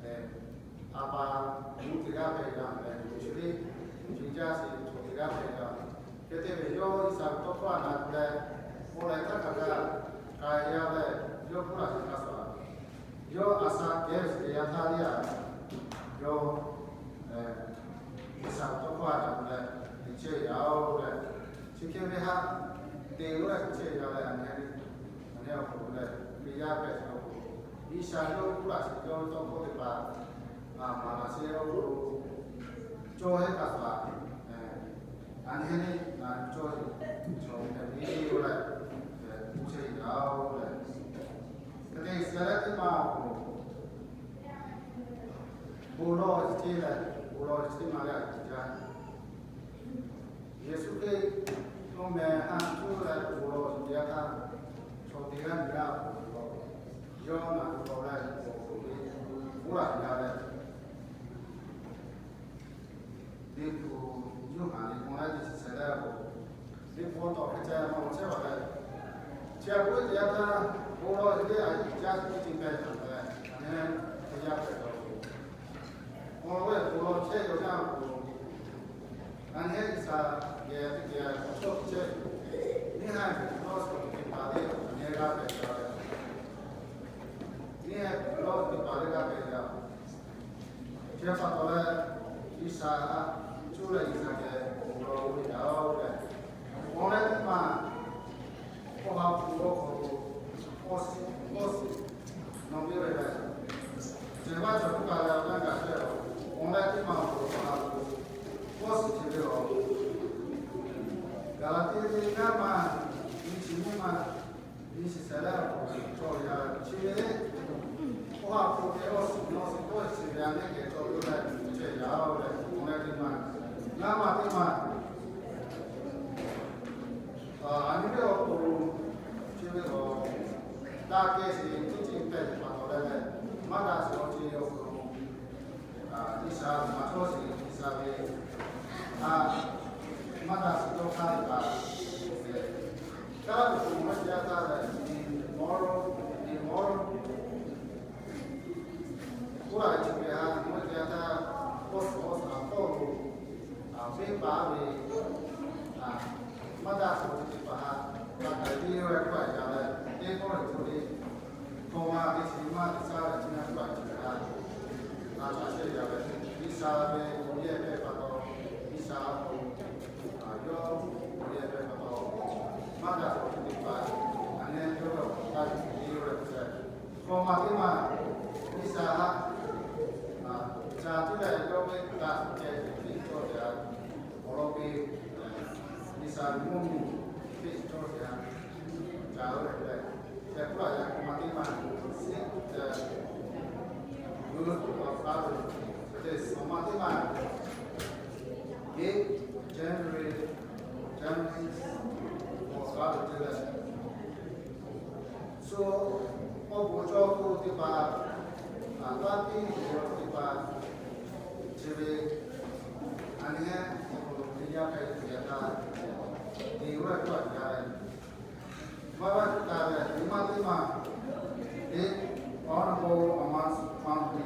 lehˬ Aˍbraˍhanˍ mvuhˇ teˇ g'aˇ hpehꞈ ve yaˇ lehˬ, chi liˇ chi jaˇ sheˍ cawˬ teˇ g'aˇ hpehꞈ ve yaˇ. Hk'e te ve yawˇ Iˉsaˍreˍlaˆ tawˇ hkawˇ htaꞈ na tuˬ leh, k'oˆ leh htaˇ hk'aˬ kaꞈ k'ai yaˇ lehˬ, yawˇ hpuˇ laˬ sheˍ hk'a shuˍ, yawˇ aˬ sha kehˉ ve yaˇ htaˇ liˇ aꞈ, yawˇ Iˉsaˍreˍlaˆ tawˇ hkawˇ htaꞈ na tuˬ leh, teꞈ chehˇ ve yaˇ-oˬ lehˬ, chi hk'e ve htaꞈ te g'uˇ leh teꞈ chehˇ ve yaˇ lehˬ, aˬ nehˬ, aˬ nehˬ awˬ hk'aw lehˬ, Hkriꞈ yaˇ hpehꞈ ve awˬ hk'aw lo, Iˉsaˍreˍlaˆ yawˇ hpuˇ laˬ sheˍ yawˇ ve tawˇ hkawˇ teˇ hpaˍ maˍ laˬ sheˍ awˬ hk'aw lo, cawˇ heˆ hk'a shuˍ, aˬ nehˬ liˇ na cawˇ sheˍ cawˬ hpehꞈ ve lehˬ, hpehꞈ chehˇ ve yaˇ-oˬ lehˬ, hk'e te Iˉsaˍreˍlaˆ teˇ maˬ awˬ hk'aw lo bon lawˬ ve teˇ lehˬ, bon lawˬ ve teˇ maˬ lehˬ, aˬ hk'e jaˇ. Yeˍsuˆ Hkriꞈ yawˇ meh haꞈ cuˇ leh bon lawˬ ve yaˇ htaˇ, chaw teˇ g'aˇ nyi g'aˇ awˬ hk'aw lo yawˇ na tuˬ k'awꞈ leh awˬ hk'aw lo ve bon laˬ yaˇ lehˬ, Liꞈ hpu Yoˇhanˬ liꞈ hk'aw lehˬ teˇ chi shehˍ leh awˬ hk'aw lo, Liꞈ hpu tawˬ hk'e ceh maˇ g'a chehˇ baˬ leh, chi aꞈ k'oˆ ve teˇ yanˇ htaˇ, bon lawˬ ve teˇ aꞈ yiˍ jaˇ teˇ ceuˬ hpehꞈ ve yaˇ hpehꞈ ve awˬ hk'aw lo, bon lawˬ ve bon lawˬ chehˇ ve yaˇ awˬ hk'aw lo, aˬ nehˬ Iˉsaˍreˍlaˆ geh teˇ geh awˬ chawˇ chehˇ ve, neˇ haiˬ ve lawˇ suhˍ teˇ hpaˍ lehˬ, aˬ nehˬ g'a hpehꞈ ve lehˬ, neˇ haiˬ ve lawˇ suhˍ teˇ hpaˍ lehˬ g'a hpehꞈ ve lehˬ, chi pa taw leh, Iˉsaˍreˍlaˆ cuˇ leh Iˉsaˍreˍlaˆ geh bon lawˬ ve yaˇ-oˬ lehˬ, awˬ leh teˇ maˬ awˬ ha hpu awˬ hk'aw lo awˬ shiˍ awˬ shiˍ nawˬ ve lehˬ, cehˬ vaˇ cawˬ hk'oˆ kaꞈ leh awˬ g'aˇ gaˬ chehˇ-oˬ. Awˬ leh teˇ maˬ awˬ hk'aw lo awˬ ha hpu awˬ shiˍ chi ve lehˬ, Gaˍlaˍtiˆ liꞈ ngaˇ maˬ nyi chi nyiˇ maˬ nyi chi shehˍ leh awˬ hk'aw lo cawˬ ve yaˇ chi ve, awˬ ha hpu ve awˬ shiˍ nawˬ shiˍ k'oˆ ve chi ve aˬ nehˬ geh cawˬ ve lehˬ, cehˬ yaˇ-oˬ lehˬ, awˬ leh teˇ maˬ, ngaˇ maˬ teˇ maˬ aˬ nyi ve awˬ hk'aw lo chi ve lehˬ, daꞈ kehˬ sheˍ teˇ ceuˬ hpehꞈ ve pa taw leh leh, maˇ daꞈ sheˍ awˬ ceuˬ awˬ hk'aw lo Iˉsaˍreˍlaˆ maˇ cawˇ sheˍ Iˉsaˍreˍlaˆ ve, a, maˇ daꞈ sheˍ cawˇ hk'aˇ ve kaꞈ, kaꞈ ve k'o maˇ jaˇ htaˇ leh, immoral, immoral, k'oˆ la ve chi ve ha, maˇ jaˇ htaˇ, awˬ suhˍ awˬ shaˍ tawˇ lo, a, venˇ baˆ ve, a, maˇ daꞈ sheˍ awˬ ceuˬ teˇ hpaˍ htaꞈ k'ai piˇ ve k'oˆ a yaˇ leh, teˇ pawˆ lehˬ cawˬ le. Hkawꞈ ma teˇ chi maˇ teˇ caˇ leh chi na k'oˆ a yaˇ leh, a, a shehˍ yaˇ leh, Iˉsaˍreˍlaˆ ve awˬ yehˬ hpehꞈ pa taw, Iˉsaˍreˍlaˆ awˬ, a, yawˇ awˬ yehˬ hpehꞈ pa taw, maˇ daꞈ sheˍ awˬ ceuˬ teˇ hpaˍ, aˬ nehˬ yawˇ ve awˬ hk'aw lo taˇ yuˬ ve yoˬ leh, hkawꞈ ma teˇ maˬ Iˉsaˍreˍlaˆ, a, ca tiˉ leh yawˇ ve daꞈ kehˬ ve teˇ cawˇ ve a, awˬ lawn ve, Iˉsaˍreˍlaˆ mvuhˇmiˬ teˇ cawˇ ve a, ca lo leh, hk'e k'oˆ la yaˇ hkawꞈ ma teˇ maˬ, shiˉ, g'uiˬ lo awˬ hk'aw lo, hk'e te hkawꞈ ma teˇ maˬ, January, January, awˬ hk'aw lo te leh, so, awˬ bon cawˇ k'oˆ teˇ hpaˍ, a, taˇ piˇ ve awˬ teˇ hpaˍ, chi ve, aˬ nehˬ, awˬ hk'aw lo teˇ yanˇ hpehꞈ ve yaˇ htaˇ, te g'uˇ leh k'oˆ a yaˇ leh, maˇ g'a tuˬ taˍ leh, teˇ maˬ teˇ maˬ, te, awˬ na k'o, a ma, ma te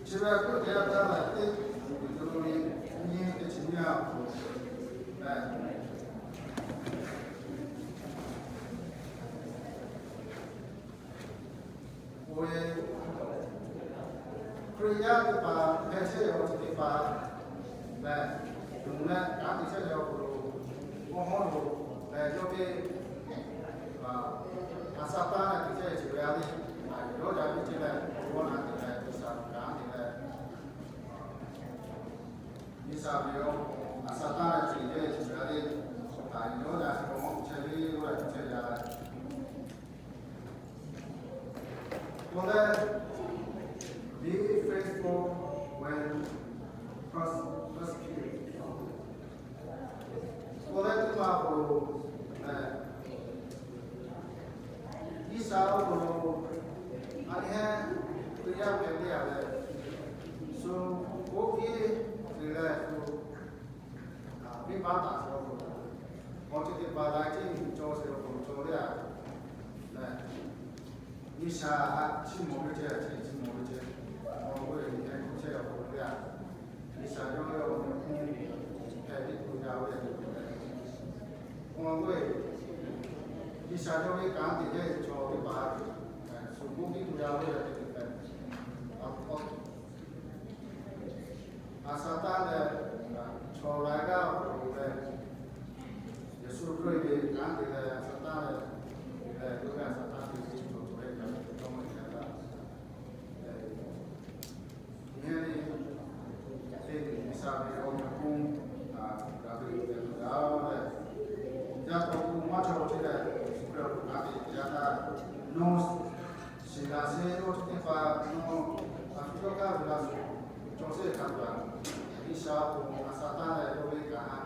Chi ve a k'oˆ teˇ g'aˇ htaˇ lehˬ, teˇ, Deuteronomy nyiˇ teˇ chi nyiˇ a hk'aw lo, oˇ ve Hkriꞈ yaˇ teˇ hpaˍ hpehꞈ chehˇ ve awˬ ceuˬ teˇ hpaˍ lehˬ, yonˍ leh kanˉ te chehˇ ve awˬ hk'aw lo, awˬ hawˉ lo lehˬ, yawˇ ve a shaꞈ tanˇ leh te chehˇ ve chi ve a le, yawˇ jaꞈ ve chi lehˬ, awˬ g'awˇ na te leh, G'uiˬsha kanˉ te leh, G'uiˬsha ve a shaꞈ tanˇ leh te chehˇ ve chi ve a le, yawˇ jaꞈ ve awˬ hawˉ chehˇ ve oˇ leh chehˇ ve a le. Awˬ leh, be faithful when pers- persecuted. Teˇ maˬ k'o, G'uiˬsha awˬ hk'aw lo a nyi heˆ Hkriꞈ yaˇ hpehꞈ ve a leh, shu k'oˆ piˇ ve leh, shu venˇbaˆ taˍ ve awˬ hk'aw lo, awˬ ceuˬ teˇ hpaˍ laiˉ ceuˬ cawˬ sheˍ awˬ hk'aw lo cawˬ ve a leh, G'uiˬsha chiˇ mvuh ve ceh, chiˇ mvuh ve ceh, awˬ g'uˇ e nyi heˆ chehˇ awˬ hk'aw lo ve a, G'uiˬsha yawˇ ve awˬ meꞈ awˬ hponˇ hpehꞈ ve tuˬ yaˇ ve a leh, awˬ g'uˇ e G'uiˬsha yawˇ ve kanˉ te ve chaw teˇ hpaˍ shu k'oˆ piˇ tuˬ yaˇ ve a leh, a Saˍtanˍ leh chaw laiˉ g'aˇ awˬ hk'aw lo leh, Yeˍsuˆ Hkriꞈ ve kanˉ te leh Saˍtanˍ leh, leh yawˇ ve a Saˍtanˍ te ve chaw cawˬ ve yaˇ ve tawˇ maˇ yaˇ g'aˇ leh, nyi heˆ le, teˇ G'uiˬsha ve awˬ meꞈ awˬ hponˇ g'a ve teˇ tuˬ yaˇ leh, yaˇ tawˇ hkawˇ maˇ cawˬ ve leh, Yeˍsuˆ Hkriꞈ awˬ hk'aw kanˉ te ve yaˇ htaˇ, nawˬ shiˍ laˬ sheˍ, yawˇ chi teˇ hpaˍ nawˬ a shu yawˇ kaˇ ve laˇ shuˍ, cawˬ sheˍ hk'a gaˬ, G'uiˬsha awˬ hk'aw a Saˍtanˍ leh yawˇ ve kanˉ ha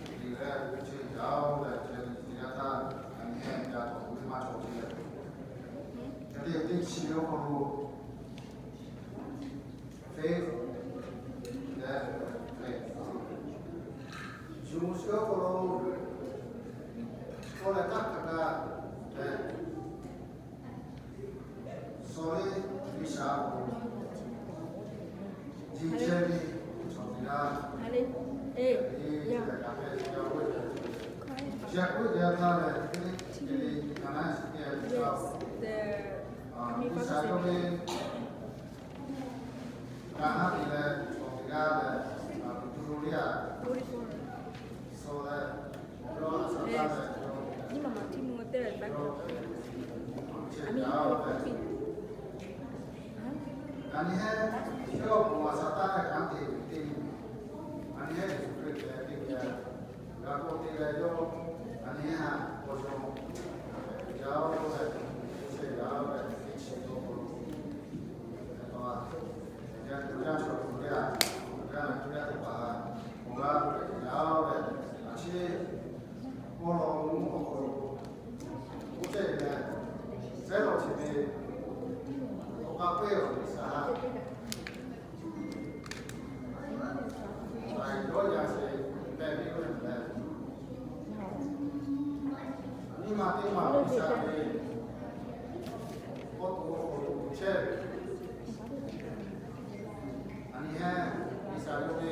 teꞈ leh ve chehˇ yaˇ-oˬ leh, chi teˇ g'aˇ htaˇ a nyi heˆ yaˇ tawˇ hkawˇ maˇ cawˬ ve leh, hk'e te teˇ chi ve awˬ hk'aw lo faith leh faith, yonˍ sheˍ awˬ hk'aw lo k'oˆ leh taˇ hk'a gaˇ leh, suh le G'uiˬsha awˬ hk'aw lo ji chehˇ ve chaw teˇ g'aˇ, e, yaˇ hpehꞈ ve yaˇ oˬ, yaˇ k'oˆ ve yaˇ htaˇ leh, teˇ le, teˇ le, ka naˉ shiˍ kehˇ ve yaˇ oˬ, G'uiˬsha yawˇ ve kanˉ ha teꞈ leh chaw teˇ g'aˇ leh, a tuˬ tu lo le a, suh leh, yawˇ a Saˍtanˍ leh yawˇ, a nyi heˆ yawˇ k'o a Saˍtanˍ leh kanˉ te ve teˇ, a nyi heˆ Yeˍsuˆ Hkriꞈ leh teˇ geh g'a k'oˆ te leh yawˇ, a nyi heˆ ha k'aw yaw yaˇ-oˬ leh, chehˇ yaˇ-oˬ leh, teˇ chi awˬ hk'aw lo, yaˇ chaw teˇ g'aˇ, yaˇ chaw teˇ g'aˇ, awˬ g'aˇ teˇ g'aˇ teˇ hpaˍ, awˬ g'aˇ teˇ g'aˇ leh, a chi awˬ lawn awˬ hk'aw lo k'oˆ chehˇ ve leh, sehˉ lawˬ chi ve awˬ k'aˇ pehˇ awˬ G'uiˬsha a yawˇ yaˇ sheˍ pehˇ ve yoˬ leh, nyi ma teˇ ma G'uiˬsha ve k'awꞈ to awˬ hk'aw lo chehˇ ve, a nyi heˆ G'uiˬsha yawˇ ve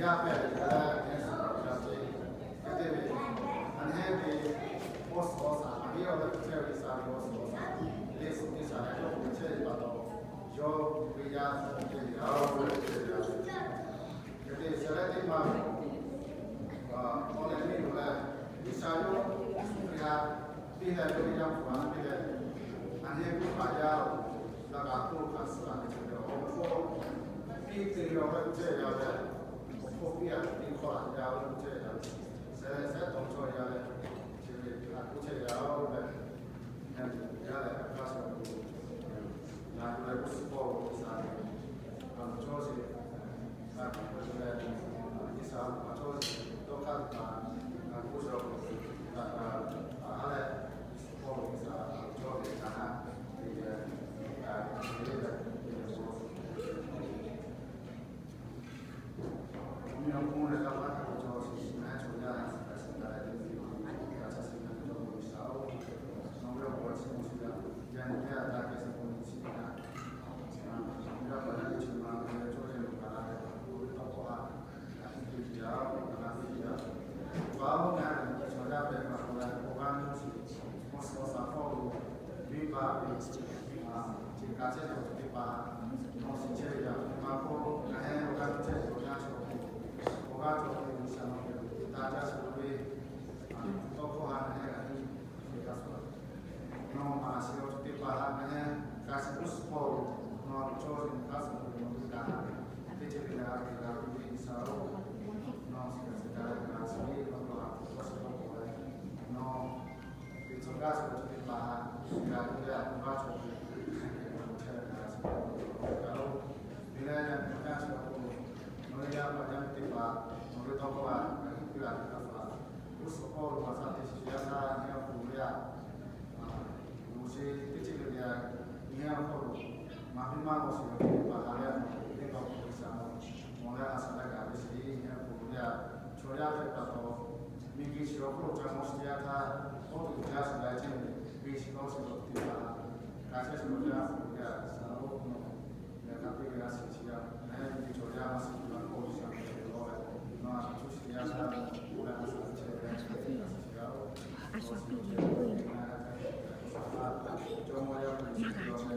yaˇ pehˇ ve leh, a nyi heˆ suh G'uiˬsha ve hk'e te ve, a nyi heˆ ve awˬ suhˍ awˬ shaˍ a viˉ awˬ leh chehˇ ve G'uiˬsha ve awˬ suhˍ awˬ shaˍ, Yeˍsuˆ G'uiˬsha leh yawˇ k'o chehˇ ve pa taw, yawˇ ve yaˇ suh chehˇ ve a, chehˇ ve a. Hk'e te shehˍ leh teˇ ma ve awˬ leh miˇ lo leh, G'uiˬsha yawˇ Yeˍsuˆ Hkriꞈ htaꞈ piˇ leh yawˇ ve yaˇ hpu a piˇ leh, a nyi heˆ ve hpaˍ yaˇ-oˬ, la kaꞈ hk'oˆ lo kaꞈ suh la ve chi ve awˬ hk'oˆ piˇ te ve awˬ hk'aw chehˇ yaˇ ve, awˬ hk'oˆ piˇ a piˇ hk'awˇ la yaˇ ve chehˇ yaˇ ve, shehˍ leh sehˉ tawˍ chaw yaˇ ve, chi ve a k'oˆ chehˇ yaˇ-oˬ leh, yaˇ leh a kaˇ sha lo, na k'oˆ leh k'oˆ suhˍ hpawˇ lo G'uiˬsha ve a loˍ cawˇ sheˍ, a loˍ cawˇ sheˍ leh, G'uiˬsha a loˍ cawˇ sheˍ dawˇ hk'aˇ teˇ hpaˍ, a k'oˆ sha lo, a kaꞈ a ha leh, suhˍ hpawˇ lo G'uiˬsha a loˍ cawˇ ve kaꞈ ha, teˇ geh, a, teˇ geh, teˇ geh Nawˬ maˍ sheˍ awˬ ceuˬ teˇ hpaˍ htaꞈ ngaˬ hui ka shiˍ k'oˆ suhˍ hpawˇ lo, nawˬ a loˍ cawˇ ve hk'a shuˍ lo nawˬ hui kaꞈ teˇ ceuˬ le le a te g'a ve G'uiˬsha-oˬ, nawˬ shiˍ ka shiˍ ka leh ka shiˍ ve nawˬ htaꞈ k'oˆ suhˍ hpawˇ k'oˆ leh, nawˬ teˇ ceuˬ kaꞈ suhˍ awˬ ceuˬ teˇ hpaˍ htaꞈ g'a tuˬ leh a tuˬ g'a chaw ve hk'e te ve awˬ chehˇ ve ka shiˍ k'oˆ suhˍ hpawˇ lo, te leh yaˇ miˇ awˬ yanˇ chi awˬ hk'aw lo nawˬ ve yaˇ paˍ yaˇ miˇ teˇ hpaˍ nawˬ ve tawˇ hkawˇ htaꞈ G'uiˬ sha htaꞈ g'uˇ suhˍ hpawˇ lo maˍ sha te shiˍ yaˇ htaˇ, nyi a hpu lo yaˇ, awˬ moˍ chi teˇ ceuˬ le le, nyi a hpu lo maˍ piˇ maˇ g'awˬ shiˍ ve pa ha leh, teˇ g'aˇ hpu G'uiˬ sha mawˬ leh a shaˍ leh gaˬ ve shiˍ, nyi a hpu lo yaˇ, chaw yaˇ hpehꞈ pa taw, miˬ guiˬ chi awˬ hk'oˆ lo ca mawˬ shiˍ yaˇ htaˇ, hawˉ tuˬ jaˇ shiˍ yaˇ chehˇ ve, miˬ guiˬ chi tawˇ shiˍ lo teˇ pa ha, ka chehˇ shiˍ lo yaˇ hpu lo yaˇ shaˍ lo nawˬ leh hk'a piˇ ve a shiˍ chi yaˇ, leh miˬ guiˬ chaw yaˇ a shiˍ lo la k'oˆ ve shaˍ lo leh, nawˬ a cuˇ shiˍ yaˇ htaˇ, mawˬ leh a shaˍ chehˇ ve a shiˍ yaˇ-oˬ, a shaˍ piˇ ve a shaˍ htaˇ, jawˇ mawˇ yaˇ hpu shiˍ yaˇ